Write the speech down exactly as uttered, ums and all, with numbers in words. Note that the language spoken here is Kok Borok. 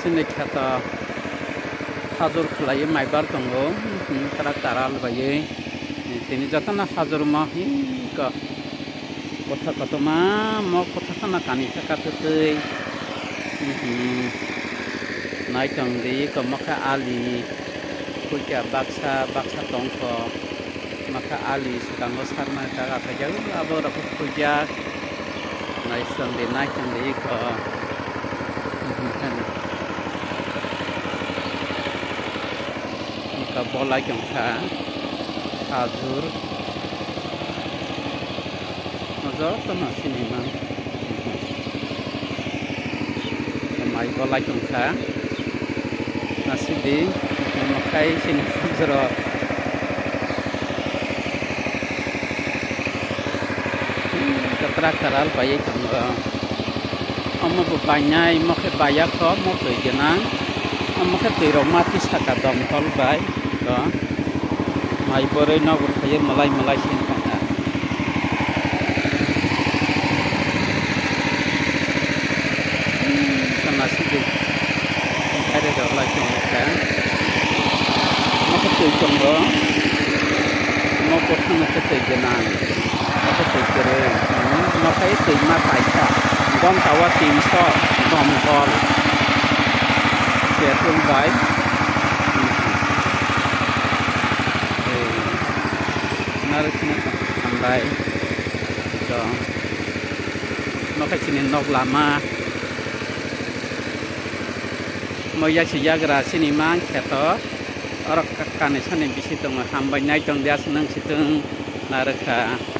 Chini kheto hajur khlaiwi maibar tongo, hmm, tara tara albaiwi. Tini jotono hajurma hiko kotha kotorma, mo kotha kheno kanisa kathwtwi. Hmm, naitong di iko mokhe ali, puikha baksa, baksa tongkho. Mokhe ali swkango sarna jaga khaijak, abo rok khuijak. Naisandi, naisandi iko. Iko bolai tongkha. Hajur. Jotono sini man. Mai bolai tongkha. Nasidi, mokhai sini hajuro. Katra karal bai tongo. Omo bo bainai, mokhe baiya kho, mo twi gwnang. Omo khe twi rok ma twi saka domkol bai. To. Mai borwi nokbar khaye malai malai sin tongkha. Tama sidi. Aire rok lai tongkha. Mokhe twi tongo. Mokhe thangna khe twi gwnang. Mokhe twi kwrwi. Mokhe twi ma paikha. Gonta o tinso domkol. Petrol bai. Narwkni hambai. To, nokha chini nok lama. Mo yasi yagra chini mang kheto. Oro ka-, kanwi sani bisi tongo. Hambai nai tong dia, aswk nang si tong narwkha.